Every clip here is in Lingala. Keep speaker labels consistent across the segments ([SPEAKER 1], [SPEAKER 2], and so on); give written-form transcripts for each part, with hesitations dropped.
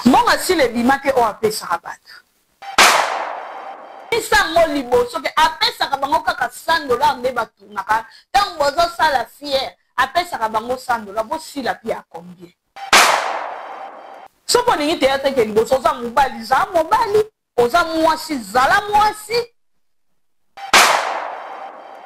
[SPEAKER 1] Mbongo asila ebima te oyo apesaka bato. Bisa yango liboso ke apesaka bango kaka 100 $ nde batournaka ntango bozosala fier, apesaka bango 100 $. Bosila mpe ya combien? Soki olingi théâtre ke liboso, oza mobali, zala mobali, oza mwasi, zala mwasi.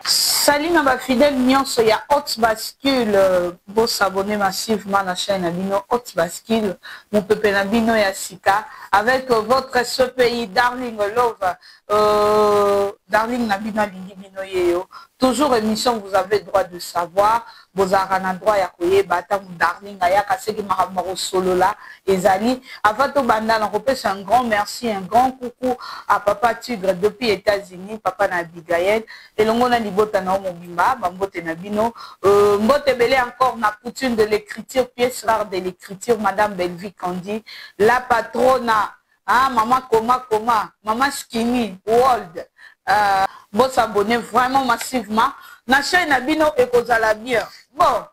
[SPEAKER 1] Salut na bafidèle nyonso ya Haute Bascule. Bos'abonner massivement na chaîne na bino Haute Bascule, mopepe na bino ya sika, avec votre CPI Darling Love, Darling na bino alingi bino yeyo. Toujours émission Vous avez droit de savoir. Bozalaka na droit ya koyeba ntango Darling ayaka, seki makambo bakosolola ezali. Avant tobanda, na kopesa un grand merci, un grand coucou à papa Tigre depuis États-Unis, papa na Abigaël elongo na libota na yo mobimba, bambote na bino. Mbote ebele encore na coutume de l'écriture, pièce rare de l'écriture, madame Bellevue Candy, la patrona, ah, mama koma koma, mama Skinny World. Bos'abonner vraiment massivement na chaîne na bino, ekozala bien. Bon,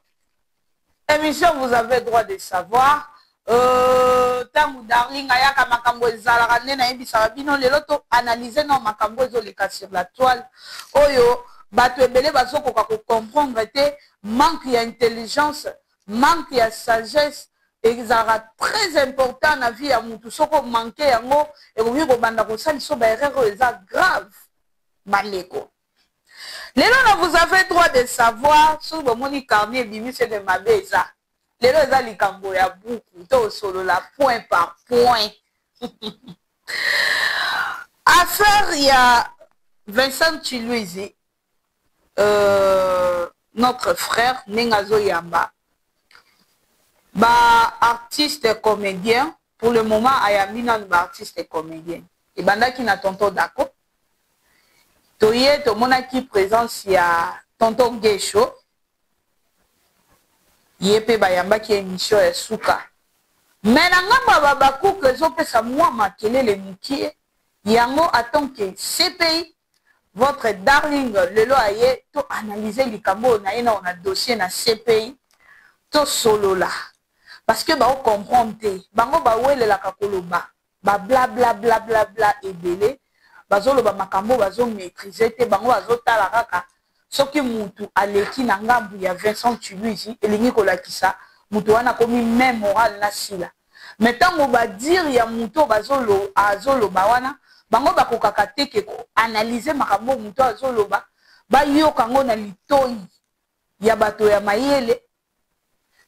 [SPEAKER 1] émission Vous avez droit de savoir. Ntango Darling ayaka, makambo ezalaka nde nayebisaka bino. Lelo to analyse no makambo ezoleka sur la toile, oyo bato ebele bazokoka kocomprendre te. Manque ya intelligence, manque ya sagesse ezalaka très important na vie ya mutu. Soki omanke yango, ekoki kobanda kosalisa baerreur oyo eza grave. Bandeko, lelo na Vous avez droit de savoir, soki bomoni carnet ebimi, seke mabe eza. Lelo eza likambo ya buku, to osolola point par point. Affaire ya Vincent Chiluizi, notre frère, ndenge azoyamba baartiste comédien. Pour le moment ayambi nanu baartiste comédien. Ebandaki na tonton Dako, toye tomonaki présence ya tonton Gesho, ye mpe bayambaki émission ya suka. Me na ngambo ya babakuku ezopesa mwa makelele mokie. Yango en tant que CPI, votre Darling lelo aye to analyse likambo oyo na ye nao na dossier na CPI, tosolola, parce que baocomprendre te. Bango bawelelaka koloba bablabla blablabla ebele, bazoloba makambo oyo bazomaîtrise te. Bango bazotala kaka soki mutu aleki na ngambu ya Vincent Tuluizi, elingi kolakisa mutu wana akomi même moral na Sila. Me ntango badire ya mutu oyo azoloba wana, bango bakokaka te ke koanalyse makambo oyo mutu azoloba, bayoka yango na litoi ya bato ya mayele,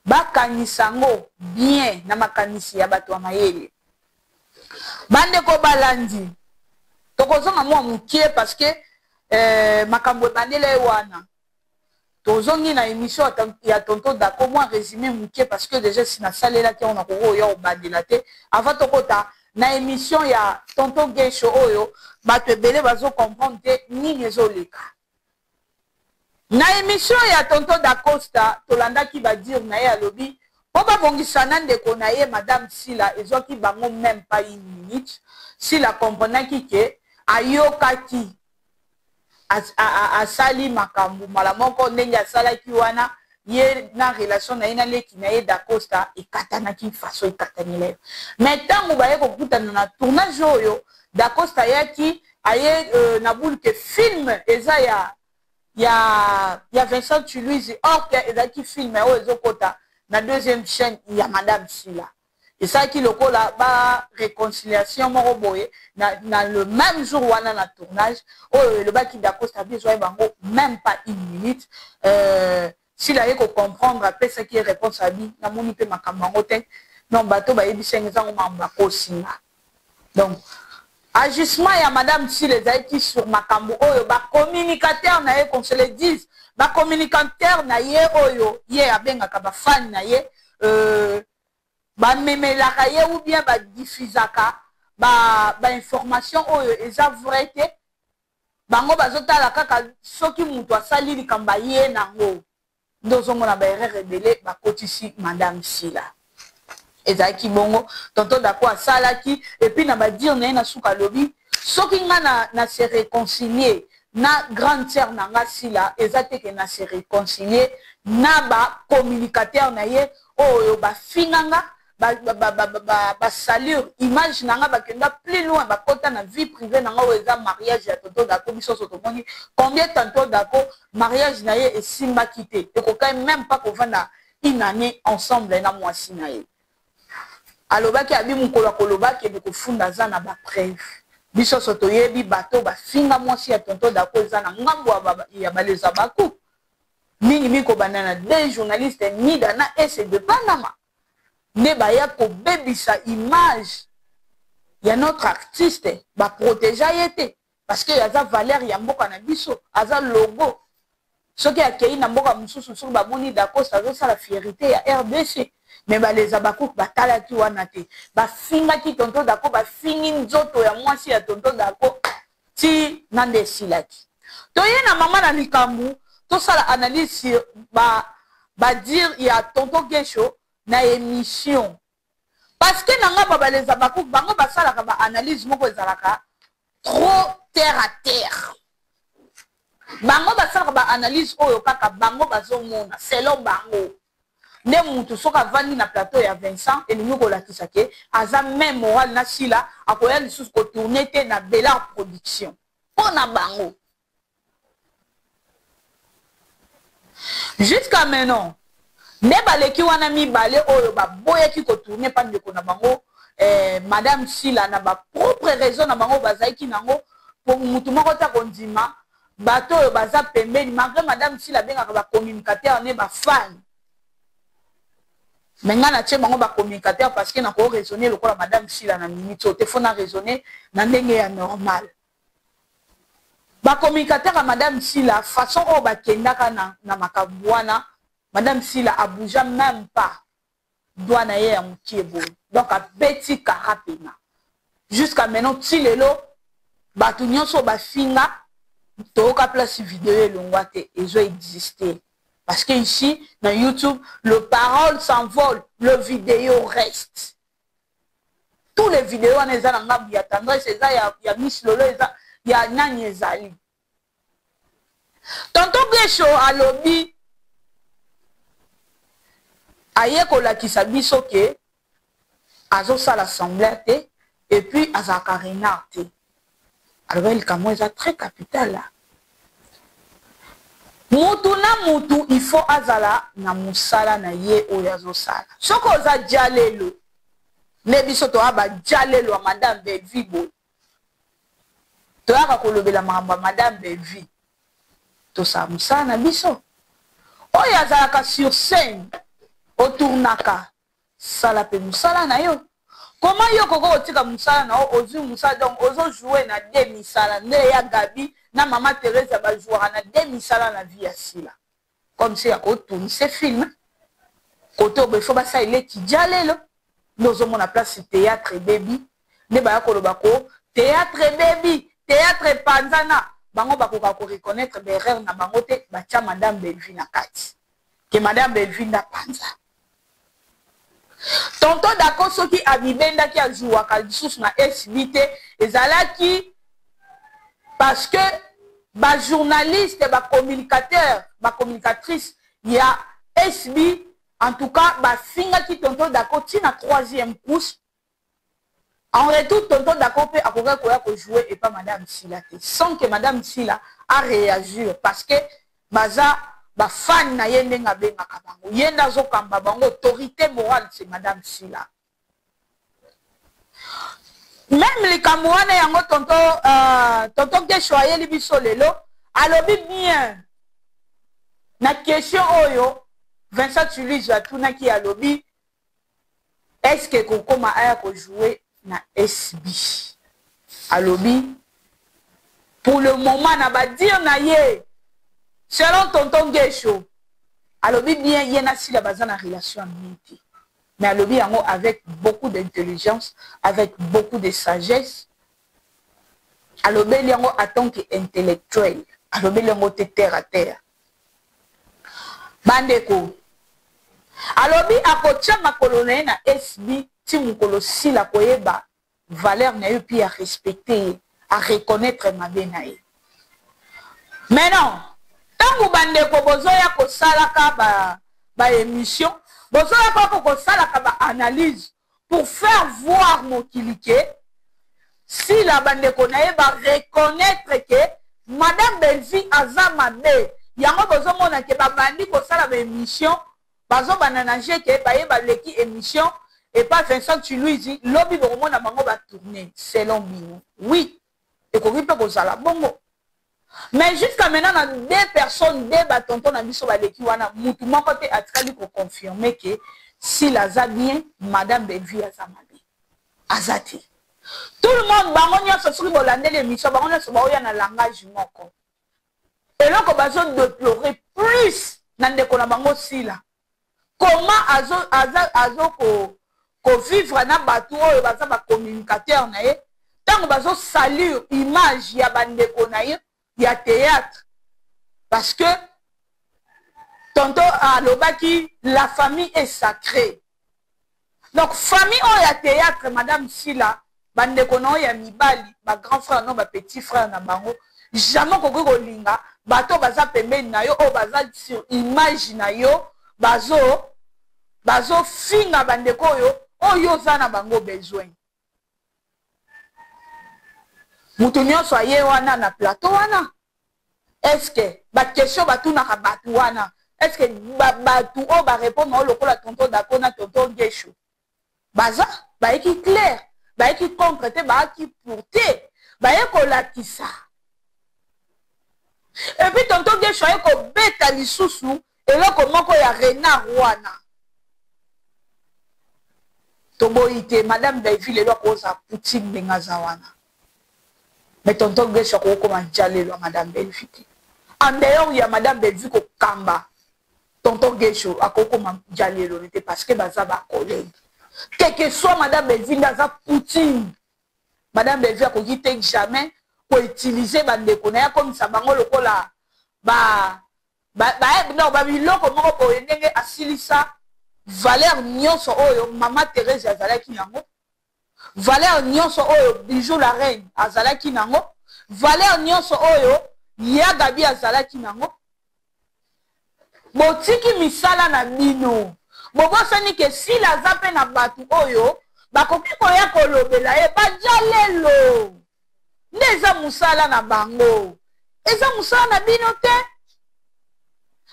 [SPEAKER 1] bakanisa yango bien na makanisi ya bato ya mayele. Bandeko balandi, tokozonga mwa mokie parce que makambo ebandela ye wana. Tozongi na émission ya tonton Dako, mwa résumé mokie, parce que déjà si nasalelaki yango, nakoki oya kobandela te. Avant tokota na émission ya tonton Gesho, oyo bato ebele bazocomprendre te nini ezoleka na émission ya tonton Dacosta, tolandaki badire na ye. Alobi mpo babongisa na ndeko na ye madame Sila, ezwaki bango même pas une minute. Sila comprenaki ke ayokaki, asali makambo mbala moko. Ndenge asalaki wana, ye na relation na ye na leki na ye Dacosta ekatanaki façon ekatanela yo. Mais ntango baye kokutana na tournage oyo Dacosta ayaki, aye na bule ke film eza ya Vincent Tuluizi, or ke ezalaki film oyo ezokɔta na deuxième chaîne ya madame Sila. Esalaki lokola baréconciliation moko boye na le même jour wana na tournage oyo elobaki Dacosta bi ezwaki bango même pas une minute. Sila ye kocomprendre, apesaki ye réponse, abi namoni mpe makambo yango te. Non, bato bayebisi yango, ezango makambo bakosinga. Donc agissement ya madame Sila ezalaki sur makambo oyo bacommunicateur na ye, qu'on se le dise, bacommunicateur na ye oyo ye abengaka bafani na ye, bamemelaka ye ou bien badiffusaka bainformation ba oyo eza vrai te. Bango bazotala kaka soki moto asali likambo, aye nango nde ozomona baerreur ebele bakotisi madame Sila. Ezalaki bongo tonton Dako asalaki. Et puis na badire na ye na suka, alobi soki nga na se réconcilier na grande sœur na nga Sila, eza te ke na se réconcilier na bacommunicateur na ye oyo bafinganga. Basalir image na nga, bakenda plus loin, bakota na vie privée na nga oyo eza mariage ya Tonton Dako. Biso nyonso tomoni combien Tonton Dako, mariage na ye esimbaki te, ekokaki même pas kovanda une année ensemble na mwasi na ye. Alobaki abi mokolo akoloba akende kofunda, aza na bapreuve. Biso nyonso toyebi bato bafinga mwasi ya Tonton Dako, eza na ngambo ya baleza baku mingimingi, kobanda na deux journaliste, Mida na Ese de Panama, nde baya kobebisa image ya notre artiste. Baprotéger ye te parce que aza valeur ya mboka na biso, aza logo. Soki akei na mboka mosusu, soki bamoni Dacosta, azosala fierté ya RDC. Mais baleza bakuku batalaki wana te, bafingaki Tonton Dako, bafingi nzoto ya mwasi ya Tonton Dako ti na nde esilaki. Toye na mama na likambo, tosala analyse sur badire ba ya Tonton Gesho na émission, parce que na nga baleza bakuku, bango basalaka baanalyse moko ezalaka trop terre à terre. Bango basalaka baanalyse oyo kaka bango bazomona selon bango. Nde mutu soki avandi na plateau ya Vincent, elingi kolakisa ke aza même moral na Sila, akoya lisusu kotourner te na Belar Production mpo na bango. Jusqu'à maintenant nde baleki wana mibale oyo baboyaki kotourner mpa ndeko na bango Madame Sila, na bapropre raison na bango bazalaki nango, po mutu moko ta kondima bato oyo baza pembeni. Malgré Madame Sila abengaka bacommunicateur ne bafan, mais ngai natie bango bacommunicateur parce que nakoraisonner lokola Madame Sila na minute oyo te, faut na raisonner na ndenge ya normal. Bacommunicateur ya Madame Sila, façon oyo bakendaka na makambo wana, Madame Sila abouger même pas doigt na ye ya mokie boye. Donc abeti kara pena. Jusqu'à maintenant, ti lelo, bato nyonso bafinga, toyoka place video elongwa te, ezo existe, parce que ici na YouTube, le parole s'envole, le vidéo reste. Tous les vidéos wana eza na ngambu ya Tendresse, eza ya Miss Lolo, eza ya nani ezali. Tonton Gesho alobi, aye kolakisa biso ke azosala semblant te et puis azalaka renard te. Aloba likambo eza très capital. Mutu na mutu, il faut azala na mosala na ye oyo azosala. Soki oza jalelo, nde biso toya bajalelo ya Madame Bellevie boye, toyaka kolobela makambo ya Madame Bellevie, tosala mosala na biso. Oyo azalaka sur scène, otournaka, sala mpe mosala na yo. Koma yo koko kotika mosala na yo, ozwi mosala, donc ozojouer na de misala. Nde ya Gabi na Mama Therese bajouaka na de misala na vie ya Sila, comme si ya kotourner film kote oyo befo basala eleki dia. Lelo nde ozomona place théâtre ebebi, nde baya koloba ko théâtre ebebi, théâtre epanzana. Bango bakoka koreconnaître baerreur na bango te, batia Madame Bellevue na kati ke Madame Bellevue nde apanza. Tonton Dako, soki amibendaki, azwaka lisusu na SB te, ezalaki parce que bajournaliste, bacommunicateur, bacommunicatrice ya SB, en tout cas bafingaki Tonton Dako ntina troisième couche. En retour, Tonton Dako mpe akokaki koya kojouer epa Madame Sila te sans que Madame Sila aréagir, parce que baza bafani na ye, ndenge abengaka bango, ye nde azokamba bango, autorité morale c'est Madame Sila. Même likambo wana yango tonton Kesho ayeli biso lelo, alobi bien na question oyo Vincent Tulise atunaki. Alobi est ce que kokóma aya kojouer na SB? Alobi pour le moment, na badire na ye, selon tonton Gesho, alobi bien ye na Sila baza na relation ya bien te, mais alobi yango avec beaucoup d'intelligence, avec beaucoup de sagesse. Alobeli yango en tant que intellectuel, alobeli yango te terre à terre. Bandeko, alobi akotia makolo na ye na SB ti mokolo Sila koyeba valeur na ye, mpe arespecter ye, areconnaître mabe na ye. Maintenant, ntango bandeko bozoya kosalaka baémission ba, Bozoya kaka kosalaka ba analyse pour faire voir mokili ke Sila bandeko na ye ba reconnaitre ke madame Bellevue aza mabe. Yango bozomona ke babandi kosala ba emission, bazobanda na jeu ke baye baleki emission epa Vincent Tshiluizi, lobi bokomona bango ba tourner selon bino. Oui, ekoki mpe kozala bongo. Mais jusqu'à maintenant na deux personnes, deux ba tonton na biso baleki wana, mutu moko te atikali ko confirmer ke Sila aza bien, madame Bellevue aza mabe. Aza te. Tout le monde, bango nyonso soki bolandeli émission, bango nyonso baoya na langage moko. Eloko bazo déplorer plus na ndeko na bango Sila. Comment azo aza azo ko ko vivre na batu oyo baza ba communicateur na ye tango bazo salir image ya ba ndeko na ye ya théâtre parce que tonton alobaki la famille est sacrée. Donc famille oyo ya théâtre madame Sila ba ndeko na yo ya mibali ba grand frère no ba petit frère na bango jamais okoki kolinga bato baza pembeni na yo oyo baza sur image na yo bazo bazo finga ba ndeko oyo oyo oza na bango besoin. Mutu nyonso aye wana na plateau wana est-ce que ba question batunaka batu wana est-ce que batu oyo ba répondre oyo lokola tonton Dako na tonton Guesho baza bayeki clair, bayeki contre te, bayaki pour te, baye kolakisa. Et puis tonton Guesho aye kobeta lisusu eloko moko ya renard wana. Toboyi te madame Bellevue lelo akozala Poutine ndenge aza wana. Mais tonton Guesho akokoma djalelo ya madame Bellevue te. En dehors ya madame Bellevue kokamba tonton Guesho akokoma djalelo te parce que baza ba collègues. Quel que soit madame Bellevue nde aza Poutine. Madame Bellevue akoki te jamais ko utiliser ba ndeko na ye akomisa bango lokola ba ba ba non ba biloko moko boye ndenge asilisa valeur nyonso oyo mama Therèse azalaki nango, valeur nyonso oyo Bijou la reine azalaki nango, valeur nyonso oyo ya Gaby azalaki nango. Botiki misala na bino, bobosani ke Sila aza pe na batu oyo bakoki koya kolobela ye ba djalelo nde eza musala na bango, eza musala na bino te.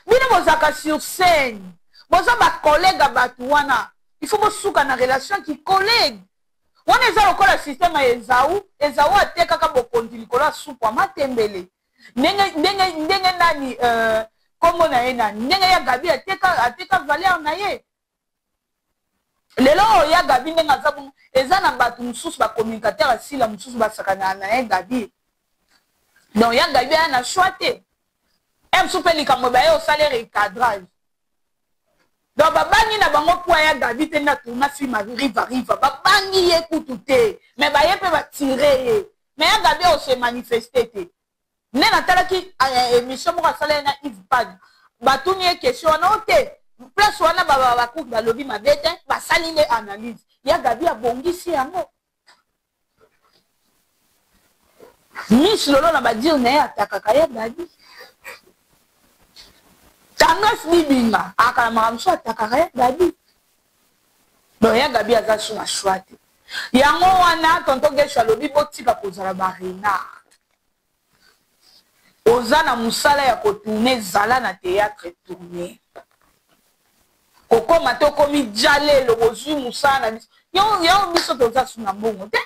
[SPEAKER 1] Bino bozalaka sur scène, boza ba collègue ya batu wana, il faut bosuka na relation ki collègue wana. Eza lokola système ya Ezau, Ezau atekaka bokonzi likolo ya supu ya matembele. Ndenge ndenge ndenge nani kombo na ye nani, ndenge ya Gaby ateka ateka valeur na ye. Lelo oyo ya Gaby ndenge aza bongo, eza na batu mosusu ba communicateur ya Sila mosusu basakanaka na ye Gaby. Donc ya Gaby aya na choix te. Ye mosusu pe likambo baye osala recadrage. Donc babangi na bango poids ya Gaby te nde atourna film ya Riva Riva, babangi ye kutu te mais baye pe ba tirer ye. Mais ya Gaby ao se manifester te. Nde natalaki emission moko asala ye na Yves Pagna, batuni ye question wana o te place wana ba ba kuki balobi mabe te, basali nde analyse. Ya Gaby abongisi yango. Miss Lolo na ba dire na ye atakaka ya Gaby. Tendresse Dibinga akala makambo mosusu atakaka ya Gaby. Donc ya Gaby aza su na choix te. Yango wana tonton Guesho alobi botika kozala ba renard. Oza na musala ya ko tourner zala na theatre tourner. Kokoma te okomi djalelo bozui musala na biso. Yango biso toza su na mbongo te.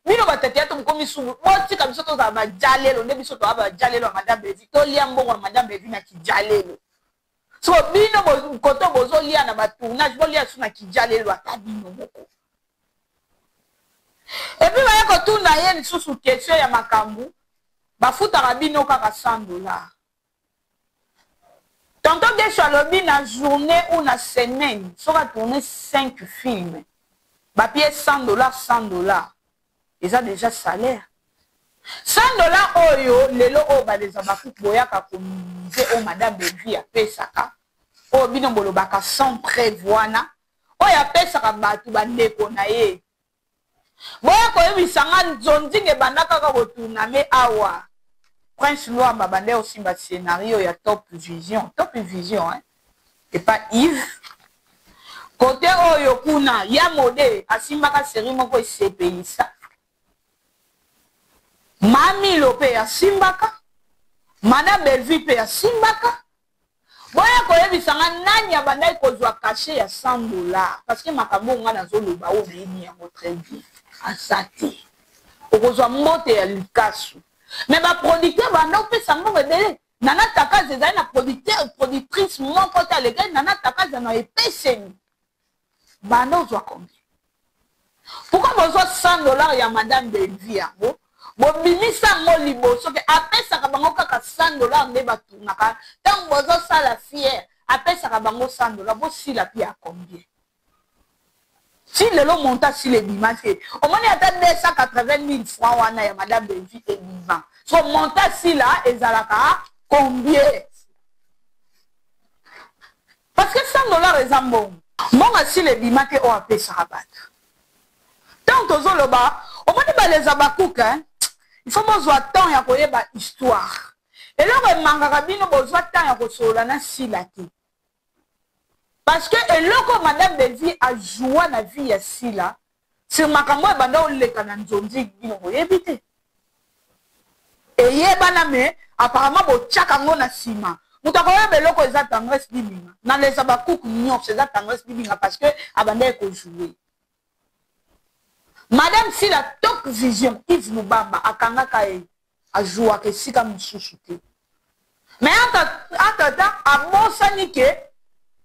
[SPEAKER 1] Bino ba theatre bokomi su botika biso tozala ba djalelo nde biso toza ba djalelo ya madame Bellevue tolia mbongo ya madame Bellevue na kidjalelo. So bino bo koto bozo lia na ba tournage bo lia su na kidjalelo ata bino moko. Et puis baye kotuna ye lisusu question ya makambu bafutaka bino kaka 100 $. Tonton Guesho alobi na journée ou na semaine soki a tourner 5 films bapie 100 $ 100 $ eza déjà salaire. 100 $ oyo lelo oyo baleza bakuku boyaka kominimiser oyo madame Bellevue apesaka oyo bino bolobaka sans preuve wana oyo apesaka bato bandeko na ye. Boya koyebisa nga nzonzinga ebanda kaka kotourname awa Prince Luamba banda osimba scenario ya Top Vision, Top Vision hein, et pas Yves. Kote oyo kuna ya mode asimbaka serie moko esepelisa. Ma Milo pe asimbaka, Mada Bellevue pe asimbaka. Boya koyebisa nga nani abandaki kozwa cachet ya 100 dollars parce que makambo oyo nga nazoloba oyo nayebi yango très bien. Aza te. Okozwa mbote ya likasu. Mais ba producteurs banda opesa mbongo ebele. Nana Takazi ezali na producteur productrice moko te alekaki Nana Takazi na epeseli. Banda ozwa combien? Pourquoi bozwa 100 dollars ya Madame Bellevue yango bobimisa yango liboso ke apesaka bango kaka 100 dollars nde batunaka ntango bozosala fier, apesaka bango 100 dollars? Bosila mpe ya combien? Si lelo montant sila ebima te, omoni ata 280 000 francs wana ya Madame Bellevue ebima. So montant sila ezalaka combien? Parce que 100 dollars eza mbongo. Mbongo asila ebima te oyo apesaka bato. Ntango tozoloba, omoni baleza bakuka, il faut bozwa temps ya koyeba histoire. Eloko emangaka bino, bozwa temps ya kosolola na sila te, parce que eloko Madame Bellevue ajoua na vie ya sila sur makambo oyo ebanda oleka na nzonzi, bino boyebi te. Eyebana, mais apparemment botiaka yango na nsima. Moto akoyeba eloko eza Tendresse Bibinga na leza bakuku nyonso, eza Tendresse Bibinga, parce que abandaki kojouer Madame Sila Top Vision. Yves Lubamba akangaka ye, ajouaka esika mosusu te. Mais entre temps abosani ke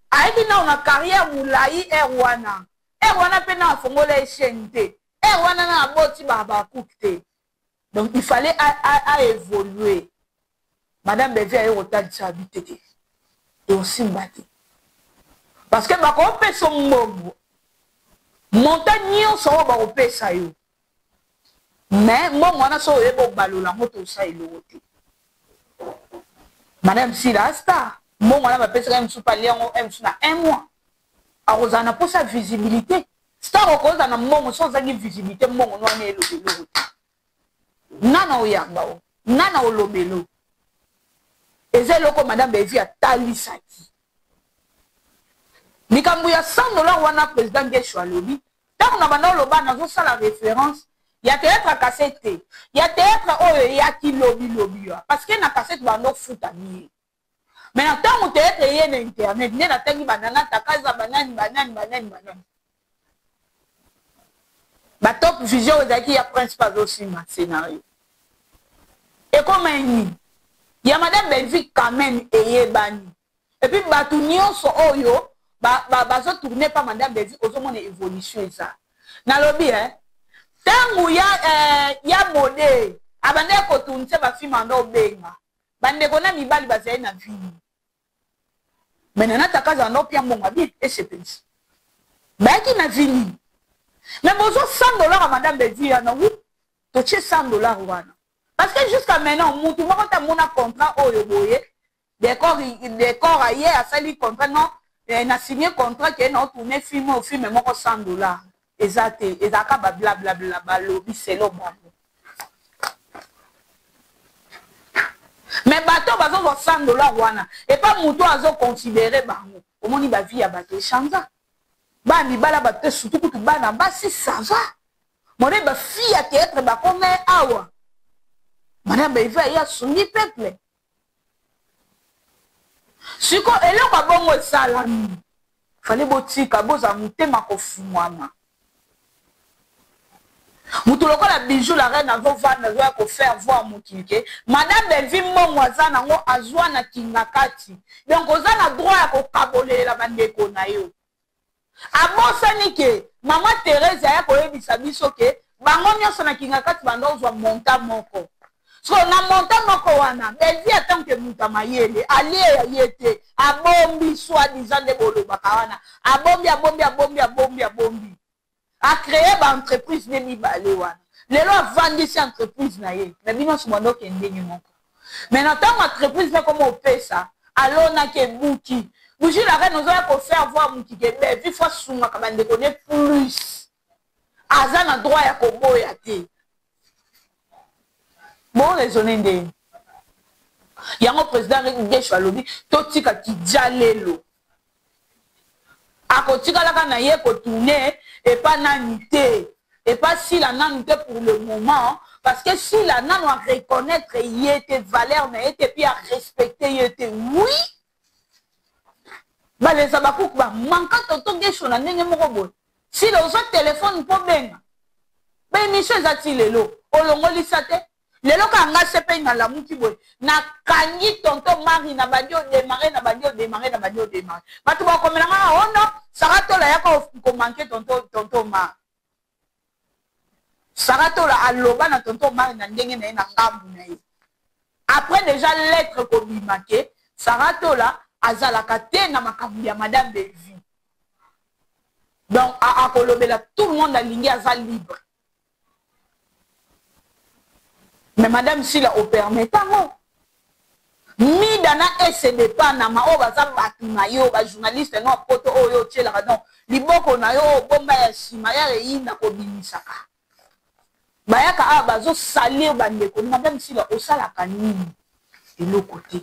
[SPEAKER 1] ayebi nao na carrière molai. Ere wana mpe na afongola ye chaîne te, ere wana na aboti bakuku te. Donc il fallait aévoluer. Madame Bellevue aye kotalisa abi te te, eosimba te, parce que bakopesa mbongo montant nyonso oyo bakopesa yo, mais mbongo wana so oyeba obalola yango, tosala eloko te. Madame Sila star, mbongo wana bapesaka ye mosusu, alia yango ye mosusu na un mois. Akozala na mposa visibilité. Star okozala na mbongo, so ozangi visibilité, mbongo no wana eloba eloko te. Nana oyamba o nana olobelo eza eloko. Madame Bellevue atalisaki likambo ya 100 dollar wana. Président Gesho alobi, ntango na banda oloba, nazosala référence ya théâtre ya cassette te, ya théâtre oyo eyaki lobilobi yo, parce que na cassette banda ofuta mie. Mais na ntango théâtre eye na internet nde natangi banana takaza, banani, banani, banani, banani, batop Vision oyo ezalaki ya Principe azosimba scénario ekoma nini ya Madame Bellevue. Quand même eyebani. Et puis bato nyonso oyo bazotourner pa Madame Bellevue, ozomona évolution eza. Nalobi ntango ya mode abandaki kotourner bafilms, anda obenga bandeko na mibali bazali na vini. Mais Nana Takaza anda opia mbongo bien esepelisi bayaki na vini. Mais bozwa 100 dollar ya Madame Bellevue yana, wi, totie 100 dollar wana, parce que jusqu'à maintenant mutu moko te amona contrat oyo boye. Décor, décor aye asali contrat, non, na signé contrat ke na otourner film oyo, film moko 100 dollar eza te. Ezalaka bablablabla, balobi selo bango. Mais bato bazozwa 100 dollar wana epa moto azoconsidérer bango. Omoni bavie ya bato echanger, bana mibala bato te, surtout kutu bana basi. Ça va mone, bafille ya théâtre bakoma awa. Madame Bellevue aye asungi peuple. Siko eloko ya bongo esalami, fale botika, bozala motema kofungwama. Moto lokola Bijou la Reine azovanda, azoya kofaire voir mokili ke Madame Bellevue mbongo aza nango, azwa na kinga kati. Donc oza na droit ya kokabolelela bandeko na yo. Abosani ke Mama Therese aya koyebisa biso ke bango nyonso na kinga kati banda ozwa montant moko. So na montant moko wana, Bellevue en tant que moto ya mayele alie ya ye te, abombi, soi-disant nde bolobaka wana, abombi, abombi, abombi, abombi, abombi, acréer baentreprise nde mibale wana. Lelo avandisi entreprise na ye na bino nyonso, banda okende ndenge moko. Mais na ntango entreprise mpe koma opesa, alonaki ebuki. Bijou la Reine ozoya kofaire voir mokili Bellevue faut asungaka bandeko ne plus, aza na droit ya koboya te. Boraisonner ndenge yango. Président Gesho alobi totika kidia lelo. Akotikalaka na ye ko tourner epa nani te, epa Sila nanu te pour le moment parce que Sila nanu a reconnaitre ye te valeur na ye te puis a respecter ye te oui ba les Habacuc ba manqua tonton Guesho na ndenge moko boye Sila ozwa telephone po obenga ba emission eza ti lelo olongolisa te Lelo kaka nga CPI na lamuki boye na kangi tonton Mari na bandi o demarrer na bandi o demarrer na bandi o demarrer batu ba komela nga oh non Sarah Tola yaka ko manquer tonton tonton Omar Sarah Tola aloba na tonton Omar na ndenge na ye na ngambu na ye après dejà lettre kobima ke Sarah Tola azalaka te na makambo ya madame Bellevue donc akolobela tout le monde alingi aza libre Mais madame Sila o permettre yango? Mida na Ese de Panama oyo baza batu na yo ba journaliste no ya poto oyo otielaka donc liboko na yo oyo obomba ya sima ya eyinda kobimisaka bayaka awa bazo salir ba ndeko madame Sila osalaka nini eloko te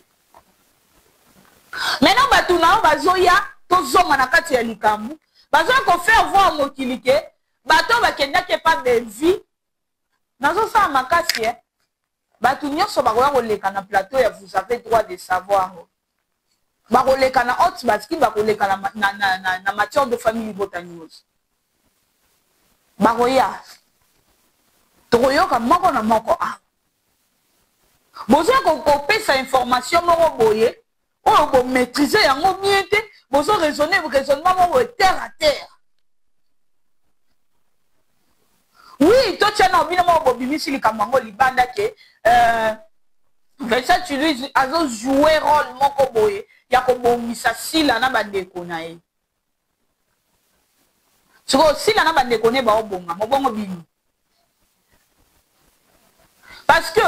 [SPEAKER 1] maintenant batu na yo bazoya tozonga na kati ya likambo bazoya ko faire voir mokili ke Bato oyo bakendaki epa Bellevue nazo sala makasi eh batu nionso bakoya koleka na plateau ya vous avez droit de savoir bakoleka na haute bascule bakoleka na, na, na, na, na matière de famille libota news bakoya tokoyoka moko na moko awa boza kopesa information moko boye oyo bo maitriser yango bien te bozo raisonner raisonnement moko boye terre à terre oui totia nao bino moko bobimisi likambo yango libanda ke euh, Vincent Tuluiz azo jouer role moko boye ya kobongisa Sila na bandeko na ye sikoyo Sila na bandeko ne baobonga mobongo bino Parce que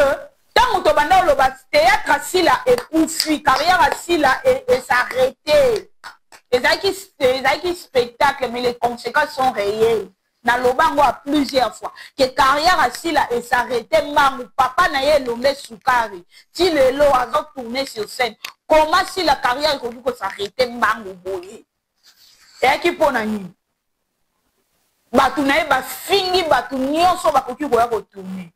[SPEAKER 1] tango tobanda oloba theatre ya Sila ekufi, carrière ya Sila e s'arreter. Ezalaki ezalaki spectacle mais les consequences sont reelles. Naloba yango à plusieurs fois que carrière ya Sila e s'arreter mbangu, papa na ye Elombe Sukari ti lelo azo tourner sur scène. Comment Sila carrière ekoki ko s'arreter mbangu boye? Eyaki pona nini? Batu na ye bafingi batu nionso bakoki koya ko tourner.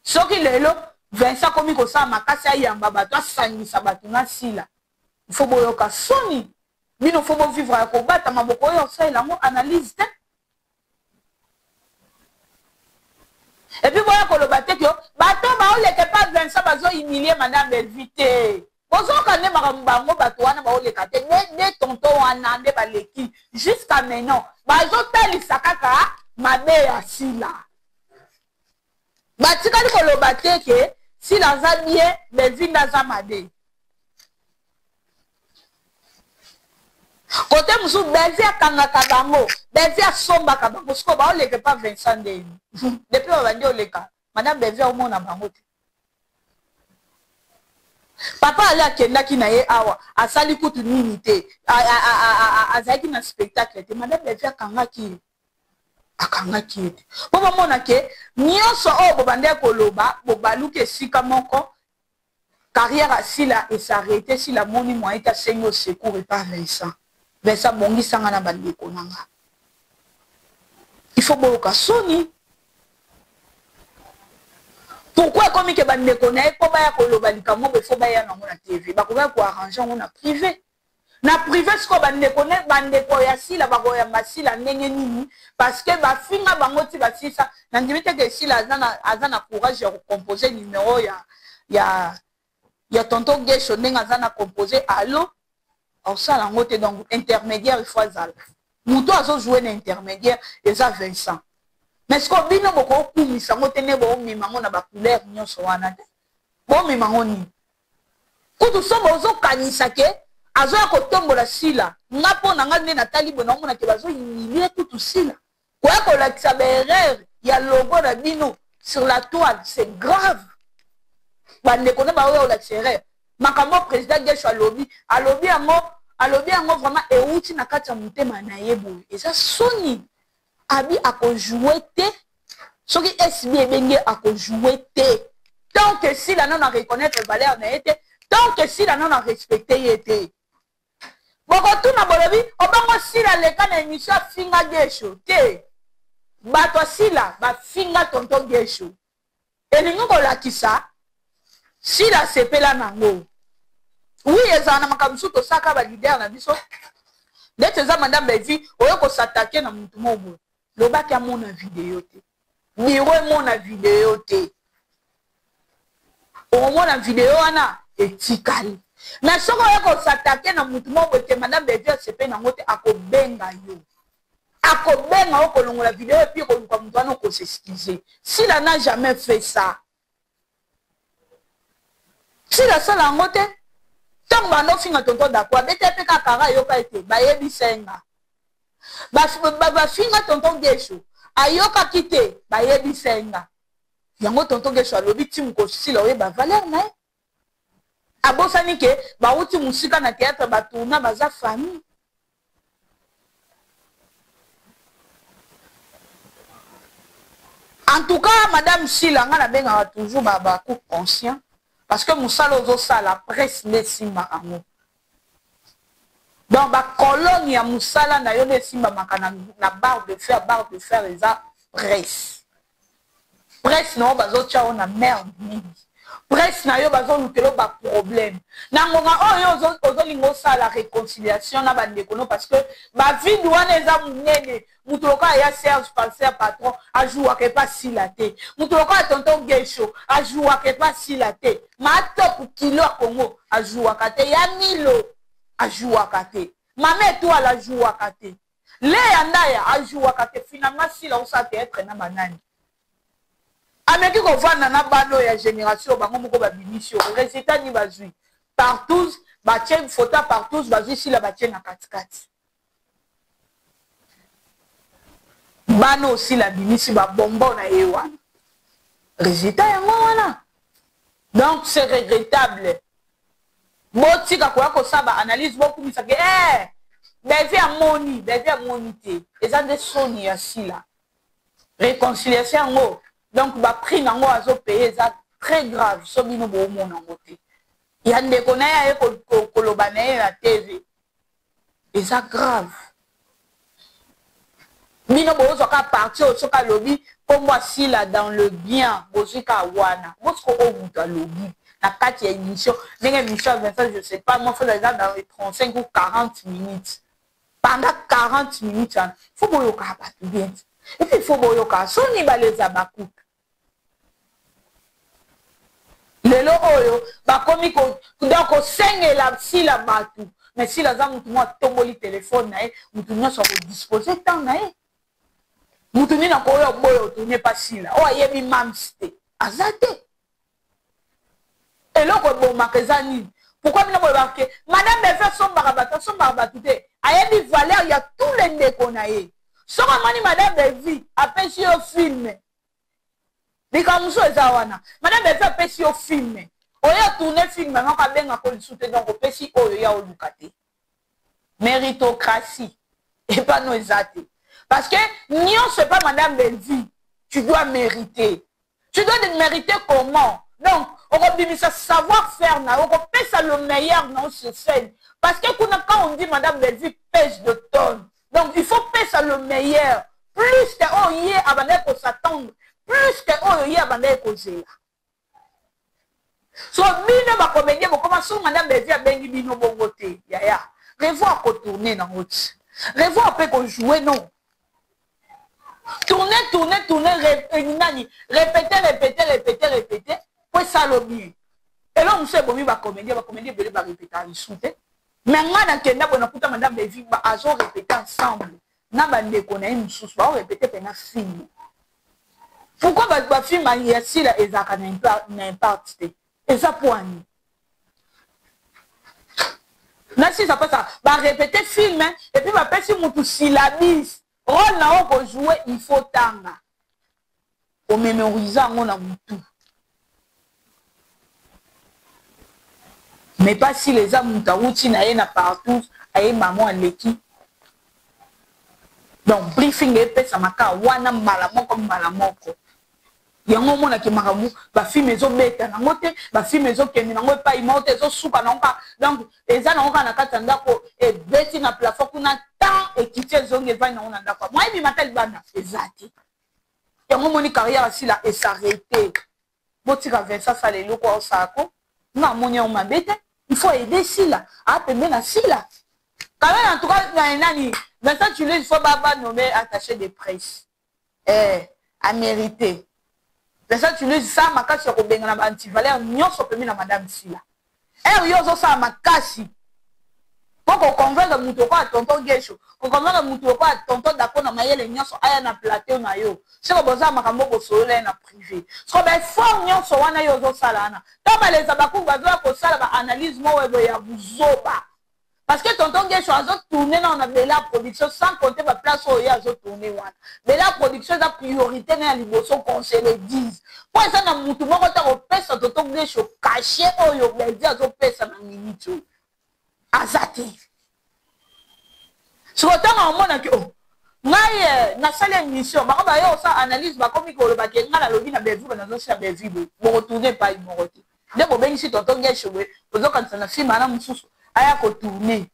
[SPEAKER 1] Soki lelo Vincent akomi kosala makasi ayamba batu asangisa batu na Sila il faut boyoka soni bino faut bo vivre ya kobatama bokoya kosalela yango analyse te. Et puis boya koloba te que bato baoleka epa Vincent bazo humilier madame Bellevue te. Bozoyoka nde makambo bango bato wana baoleka te nde nde tonton wana nde baleki jusqu'à maintenant bazotalisa kaka mabe ya Sila. Batikali koloba te ke Sila aza bien, Bellevue nde aza mabe. Kote mosusu Bellevue akangaka bango, Bellevue asombaka bango, sikoyo baoleka epa Vincent ndeni depuis babandi oleka madame Bellevue aomona bango te. Papa ale akendaki na ye awa asali kutu nini te, azalaki na spectacle te, madame Bellevue akangaki ye akangaki ye te mpo bomona ke nyonso oyo bobandaki koloba bobaluki esika moko Carrière ya Sila e s'arreter Sila amoni moyen te asengi au secours epa Vincent Vincent bongisa nga na ba ndeko na nga il faut boyoka soni pourquoi ekomi ke ba ndeko na ye po baya koloba likambo moko il faut baya nango na TV bakokaki ko arranger yango na prive na prive sikoyo ba ndeko ne ba ndeko ya Sila bakoyamba Sila ndenge nini parce que bafinga bango ti basilisa na ndimi te ke Sila aza na aza na courage ya ko composer numero ya ya ya tonton Guesho ndenge aza na composer allo akosala yango te donc intermediaire il faut azala moto azo jouer na intermediaire eza Vincent mais sikoyo bino bokokumisa yango te nde bomema yango na ba couleur nyonso wana te bomema yango nini Kutu somo ozo kanisa ke azoya kotombola Sila nga po na nga nde natali boye naomona ke bazo humilie kutu Sila koya kolakisa ba erreur ya logo na bino sur la toile c'est grave ba ndeko na baoya kolakisa erreur makambo oyo president Guesho alobi alobi yango alobi yango vraiment ewuti na kati ya motema na ye boye eza soni Abi ako jouer te soki SB ebengi ye ako jouer te tant que Sila nanu a reconnaitre valeur na ye te tant que Sila nanu a respecter ye te. Bokotuna bolobi obongo Sila aleka na emission afinga Guesho te bato ya Sila bafinga tonton Guesho elingi kolakisa Sila asepela nango oui ezala na makambo mosusu tosalaka ba leader na biso ndeti eza madame Bellevue oye ko s'attaquer na mutu moko boye lobaki amona video te bureau emona video te okomona video wana etikali mais soki oye ko s'attaquer na mutu moko boye te madame Bellevue asepeli nango te akobenga yo akobenga yo kolongola video et puis koluka mutu wana oko s'excuser Sila n'a jamais fait ça Sila asala yango te ntango banda ofinga tonton Daco abeta ye mpe kaka kara ayoka ete bayebisa ye nga bafinga tonton Gesho ayokaki te bayebisa ye nga yango tonton Gesho alobi ti mokosila oyeba valeur na ye abosani ke bawuti mosika na théâtre batourna baza famille En tout cas madame Sila nga nabengaka toujours ba ba couple conscient parce que musala ozosala presse nde esimbaka yango donc ba colonne ya musala na yo nde esimbamaka na, na barre de fer barre de fer eza presse Presse na yo bazotia yo na merde mingi. Presse na yo bazolukela yo ba problème. Na ngonga oyo yo ozolinga osala reconciliation na bandeko no parce que ba vide wana eza munene. Mutu lokola ya Serge Pasteur patron ajouaka epa Sila te. Mutu lokola tonton Guesho ajouaka epa Sila te. Ma top kilo ya Congo ajouaka te. Ya Milo ajouaka te. Mama Etoile ajouaka te. Lea ndaya a jouaka te finalement sila osala theatre na ba nani? Ameki kovanda na bana oyo ya generation oyo bango moko babimisi oyo resultat nini bazui? Partouze batie photo ya partouze bazui sila batie na kati kati. Bana oyo sila abimisi ba bonbon na ye wana resultat yango wana donc c'est regrettable. Botika koya kosala ba analyse bokumisa ke eh Bellevue amoni, Bellevue amoni te. Eza nde soni ya Sila. Reconciliation yango donc ba prix nango azo payer eza très grave so bino bomona yango te. Ya ndeko na ye aye koloba na ye na TV. Eza grave. Bino bozwa kaka partie oyo soki alobi kombo ya Sila dans le bien bozwi kaka wana. Bosiko oyo mutu alobi na kati ya emission ndenge emission ya Vincent je sais pas moi faut eza dans les 35 ou 40 minutes. Pendant 40 minutes wana faut boyokaka batu bien. Et puis faut boyokaka soni baleza ba couple. Lelo oyo bakomi ko donc kosengela Sila batu mais Sila aza mutu moko atomboli telephone na ye mutu nionso ako disposer temps na ye mutu nini akoya oboya otourne pa Sila oyo ayebi Mam's te aza te eloko ebomaka eza nini pourquoi bino bolobaka ke madame Bellevue asombaka batu asombaka batu te ayebi valeur ya tous les ndeko na ye soki omoni madame Bellevue apesi yo film Likambo mosusu eza wana. Madame Bellevue apesi yo film. Oye tourner film moko abengaka yo lisusu te donc opesi oyo ya oluka te. Meritocratie epa no eza te. Parce que nionso epa madame Bellevue tu dois meriter. Tu dois de meriter comment? Donc okobimisa savoir faire na yo, okopesa le meilleur na yo sur scène. Parce que kuna quand on dit madame Bellevue pèse de tonnes. Donc il faut pesa le meilleur plus que oyo ye abandaki ko s'attendre, plus que oyo ye abandaki kozela. So bino ba comedien bokoma soki madame Bellevue abengi bino bongo te yaya revoir ko tourner nango ti revoir pe ko jouer non tourner tourner tourner nani répéter répéter répéter répéter po esala bien eloko mosusu ebomi ba comedien ba comedien ebele ba répétaka lisusu te Mais nga na kenda boye nakuta madame Bellevue azo repeter ensemble na ba ndeko na ye mususu bao repeter pena film. Pourquoi ba, ba film ya Sila ezalaka na impact te? Eza poa nini? Na sisa pesa ba repeter film et puis ba pesi mutu syllabus role na oko jouer il faut tanga. O memoriser yango na mutu. Mais pas sila eza mutu awuti na ye na partout aye maman aleki donc briefing epesama kaka wana mbala moko mbala moko. Yango omonake makambo bafilme ezobeta nango te, bafilme ezokende nango epai moko te, ezosuka nango kaka. Donc eza nango kaka na kati ya ndako, ebeti na plafond kuna, temps ekiti, ezongi, evandi nango na ndako, mwa ebima ata libanda eza te. Yango omoni carrière asila es'arrêter. Botika Vincent asala eloko aosala ko, nga amoni yango mabe te. Il faut aider Sila, apembe na Sila quand même. En tout cas nani, Vincent Tulise, il faut ba nommer attaché de presse, eh, amérité. Vincent Tulise, sala makasi ya kobengana ba antivaleur nyonso pembe na madame Sila. Ere yo ozosala makasi mpo koconvaincre moto okoya tonton Gesho, koconvaincre moto okoya tonton Dako na mayele nyonso aya na plateau na yo, soko bozala makambo bosolola ye na privé, soko baeffort nyonso wana yo ozosala wana, to baleza bakuku bazoya kosala baanalyse moko boye ya buzoba, parce que tonton Gesho azotourne nao na Bela Production, sans compter baplace oyo ye azotourne wana. Bela Production eza priorité na ya liboso, qu'on se le dise, mpo eza na mutu moko te kopesa tonton Gesho cachet oyo Beldi azopesa na minute oyo, aza te. Siko ntango amonaki o ngai nasali émission, bango baye kosala analyse, bakomi koloba ke ngai nalobi na Belvi, nazosila Belvi boye, bokotourne epai moko te. Nde bobengisi tonton Gesho boye, bozokanisa na filme wana mosusu aya kotourne.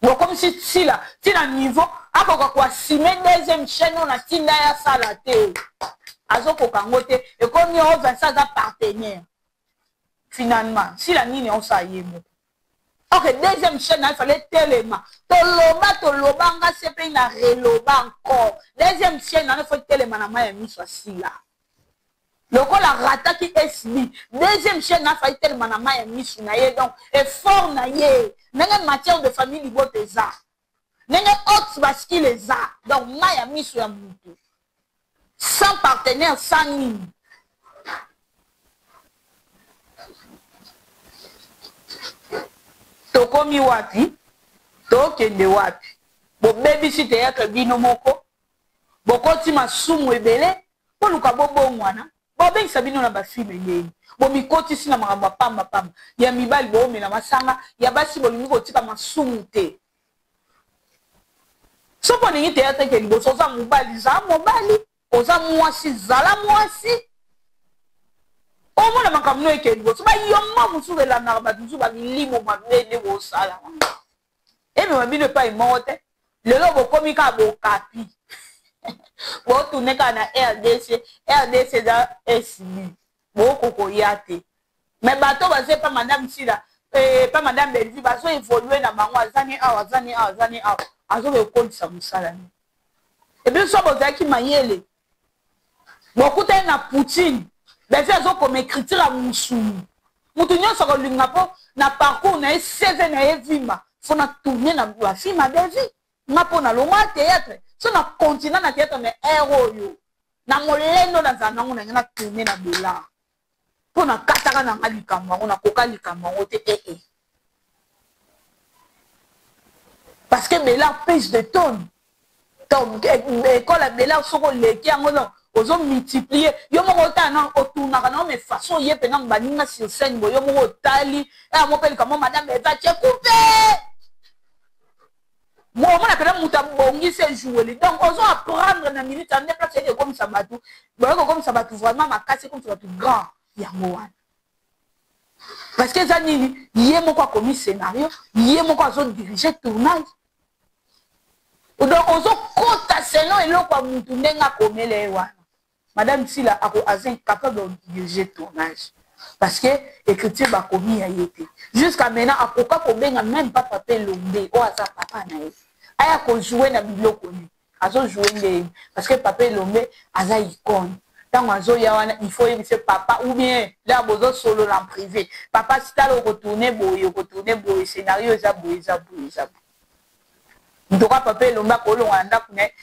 [SPEAKER 1] Bokomisi Sila ntina niveau akoka koassume deuxième chaîne oyo na ntinda ye asala te, azokoka yango te. Ekomi oyo Vincent aza partenaire. Finalement Sila nini aosala ye moko? Ok, deuxième chaîne na fallait telema. Toloba, toloba, nga se mpe na reloba encore, deuxième chaîne wana faut telema na mai ya miso asila. Lokola rataki SB, deuxième chaîne na fallait telema na mai ya miso na ye. Donc effort na ye, ndenge matière de famille liboto eza, ndenge Haute Bascule eza, donc mai ya miso ya mutu sans partenaire, sans nini. Tokomi wapi? Tokende wapi? Bobebisi théâtre bino moko, bokoti masumu ebele. Boluka bobongwana. Bobengisa bino na bafilme ndeni bomikotisi na makambo ya pambapamba ya mibali, boomela masanga ya basi, bolingi kotika masumu te. Soki olingi théâtre eke liboso, oza mobali, zala mobali, oza mwasi, zala mwasi. Omona makambo no eke liboso. Bayomba mosusu elandaka bato mosusu, bamilimo mabe nde bosala emema bino epai moko te. Lelo bokomi kaka bokapi, botourne kaka na RDC. RDC eza SB, bokokoya te. Mais bato baza epa madame Sila, epa madame Bellevue, bazo évolue na bango, aza ni awa, aza ni awa, aza ni awa, azoka ekolisa mosala ni. Epuis so bozalaki mayele, bokutani na Poutine, Bellevue azokoma écriture ya mosuni, moto nyonso akolinga mpo na parcours na ye, CV na ye vimba, fo na tourne na bafilme ya Bellevue. Nga mpo nalongwa théâtre, so na continue na théâtre, mais aire oyo na molendo nazala nango, nange na tourne na Bela, mpo nakataka na nga likambo yango, nakoka likambo yango te. Ee, eh, parce que Bela pèse de tonne. Donc école ya Bela, soki oleki yango, non, ozomultiplie yo moko. Otala nano, otournaka nango, mais façon oye mpena baninga sur scène boye, yo moko otali yango mpe likambo madame eva tie coupe, omona mpena moto abongisi ejoueli. Donc ozo apprendre na minute ya nde place eyeke ekomisa bato boye, kokomisa bato vraiment makasi, ekomisa bato grand. Yango wana, parce que eza nini? Ye moko akomi scénario, ye moko azodirige tournage. Donc ozokota selon eloko ya mutu ndenge akomela ye wana. Madame Sila ako aza incapable de diriger tournage, parce que écriture bakomi ya ye te. Jusqu'à maintenant akoka kobenga même pas papa Elombe oyo aza papa na ye, aya kojoue na biloko ne azojoue ndenge, parce que papa Elombe aza icône. Ntango azoya wana, il faut oyebisa papa, ou bien là bozosolola en privé: "Papa, sitala, okotourne boye, okotourne boye, scénario eza boye, eza boye, eza boye." Ntoka papa Elombe akolonga na ndako na ye,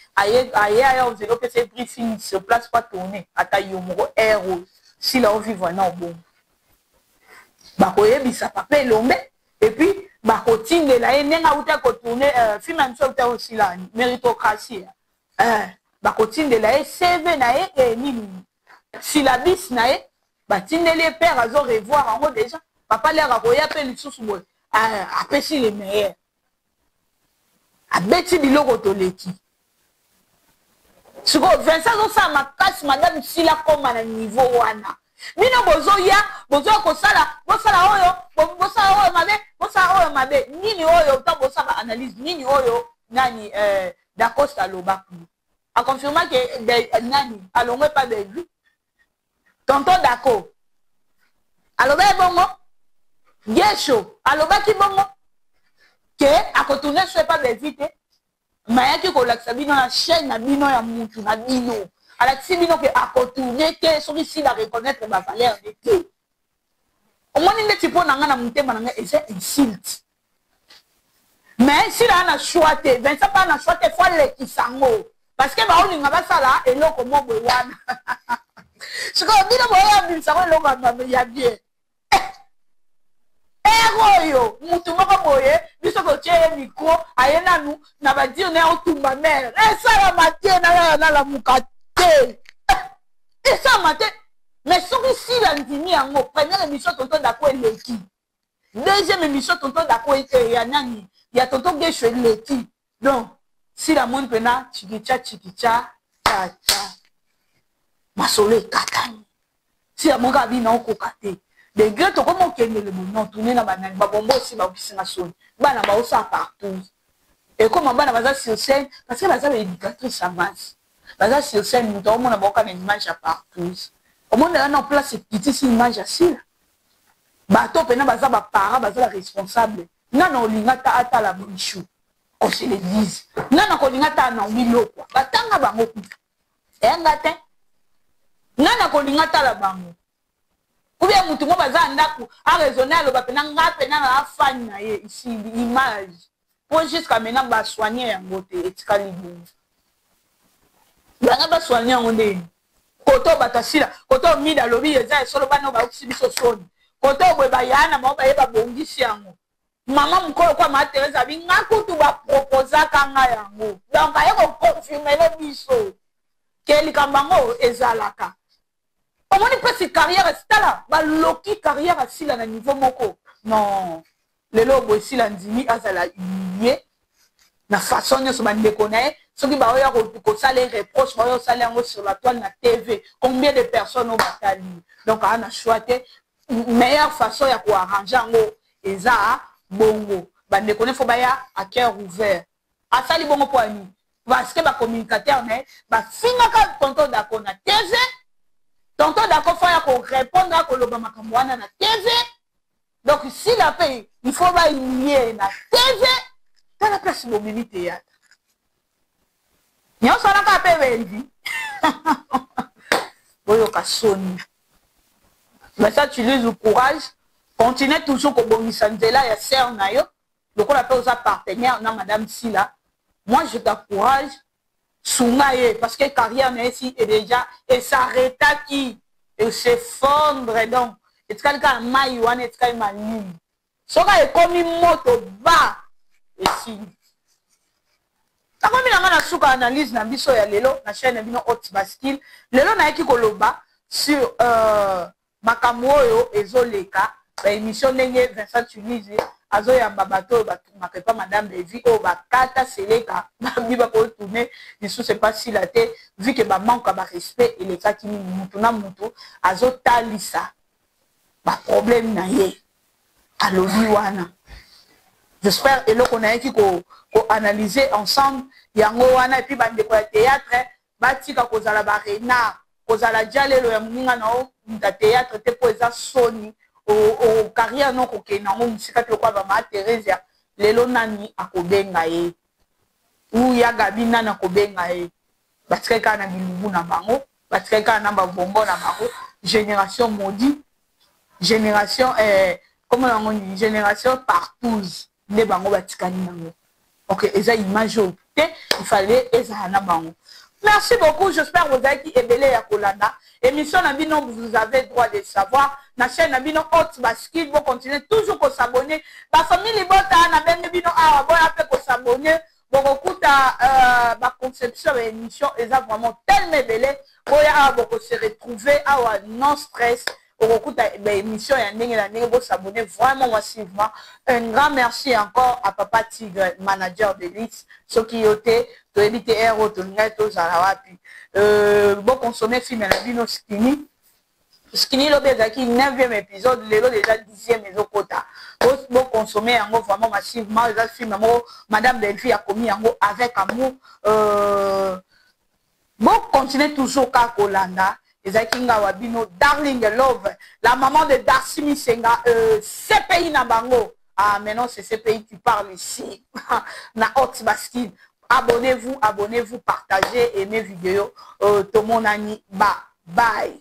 [SPEAKER 1] aye aya ozela opesa ye briefing sur place po atourne. Ata yo moko, aire oyo Sila ovivre na obongo, bakoyebisa papa Elombe et puis bakotindela ye ndenge auta kotourne film ya biso, auta kosila méritocratie, bakotindela ye CV na ye, nini, syllabus na ye, batindeli ye. Père azo revoir yango déjà. Papa lere akoya mpe lisusu boye, apesi le meilleur, abeti biloko toleki. Sikoyo Vincent azosala makasi madame Sila akoma na niveau wana. Bino bozoya bozoya kosala bosala oyo bosala oyo mabe bosala oyo mabe nini oyo ntango bosala ba analyse nini oyo nani eh, Dacosta aloba kuna aconfirma ke nani alongwe pa Bellevue tonton Daco alobaki bongo Gesho alobaki bongo ke akotourne so epa Bellevue te Mayaki kolakisa bino na chaine na bino ya mutu na bino alakisi bino ke ako tourne te soki sila reconnaitre ba valeur ne te omoni ndeti po na nga na mutema na nga eza insulte mais sila ana choix te Vincent pa na choix te faut alekisa ngo parce que baolinga basala eloko mo boye wana sikoyo bino boya bimisa ngo eloko ya bien. Heure oyo mutu moko boye biso totie ye micro aye nanu na ba dire naye otumba mère esalama te nalala nalamuka te esalama te mais soki sila ndimi yango première émission tonton dako eleki deuxième émission tonton dako ya nani ya tonton gesho eleki donc sila moni mpena chikicha chikicha cha cha masolo ekatani Tia moko abi na okoka te. Degre tokomi okendele boye non tourne na banani ba bonbon osi baokisi nga soni bana baosala partout ekoma bana baza sur scène parce que baza ba éducatrice ya masse baza sur scène moto aomona baoka na image ya partout omonela na place ekitisi image ya sila bato mpena baza ba parents baza ba responsable nana olinga ata atala bichou qu'on se le dise nana kolinga ata Naomi Lokwa batanga bango kutu Eya nga te. Nga nakolinga tala bango. Ou bien mutu moko baza na ndaku a raisonner aloba pena nga pena na fan na ye ici image. Po jusqu'à maintenant ba soigner yango te etikali bongo. Banga ba soigner yango nde kote oyo bato asila kote oyo mida alobi eza ya solo bana oyo bayokisi biso soni kote oyo boye baya na bango baye babongisi yango Maman mukolo kwa ma Therese abi nga kutu ba proposaka nga yango donc aye ko confirmele biso ke likambo yango ezalaka omoni mpasi carrière tala baloki carrière asila na niveau moko non lelo boye sila ndimi azala humilie na façon nyonso bandeko na ye soki baoya kosala ye reproche baoya kosala yango sur la toile na tv combien de personnes oyo batali donc aa na choix te meilleure façon ya ko arranger yango eza bongo bandeko ne fo baya à cœur ouvert asali bongo mpo ya nini parce que ba communicateur na ye bafingaka tonton dako na tv tonton dako fo ya korépondre akoloba makambo wana na tv donc sila mpe il faut bahumilie na tv tala place bomemi théâtre nyonso wana kaka mpe benzi boyoka soni Mais ça tu lise courage continue toujours kobongisa nzela ya sœur na yo lokola pe oza partenaire na madame Sila moi je t'encourage sunga ye parce que carrière na ye si et déjà esarretaki et s'effondre donc etikali kaka mayi wana etikali malili soki ekomi moto ba esili nakomi na ngai na suka analyse na biso ya lelo na chaîne na bino haute bascule lelo nayaki koloba sur euh, makambo oyo ezoleka baémission ndenge Vincent Tunisi azoyamba bato oyo batumaka epa madame Levi oyo bakata seleka babi bakotourne lisusu epa sila te vu ke bamanque ya barespect elekaki mingi mutu na mutu azotalisa baproblème na ye alobi wana j'espère eloko nayaki ko ko analyser ensemble yango wana epuis bandeko ya théâtre batika kozala ba renard kozala djalelo ya moninga na yo moto ya théâtre te mpo eza soni o carrière no okokende yango mosika te lokola ba maa Theresia lelo nani akobenga ye ou ya Gabi nani akobenga ye batikali kaka na bilubu na bango batikali kaka na ba bonbon na bango génération maudit génération eh, comment yango nini génération partouze nde bango batikali nango ok eza image oyo te il fallait ezala na bango merci beaucoup j'espère bozalaki ebele ya kolanda émission na bino vous avez droit de savoir na chaîne na bino haute bascule bocontinue toujours kosabonne bafamille libota nabengi bino awa boya mpe kosabonne bokokuta euh, ba conception ya émission eza vraiment tellement ebele boya awa boko se retrouver awa non stress okokuta ba émission ya ndenge na ndenge bosabonne vraiment massivement un grand merci encore à papa tigre manager de lix soki yo te toyebi te heure oyo tolingaki tozala wapi. Boconsommer film na bino Skini Skini. Lobi ezalaki 9e épisode, lelo déjà 10e ezokota. Boconsommer yango vraiment massivement. Eza film moko Madame Bellevie akomi yango avec amour. Bocontinue toujours kaka kolanda. Ezalaki nga wa bino Darling Love, la maman de Darcy Misenga, CPI na bango. Ah, maintenant c'est CPI qui parle ici na Haute Bascule. Abonnez-vous, abonnez-vous, partagez, aimez vidéo. Tomonani, ba bye.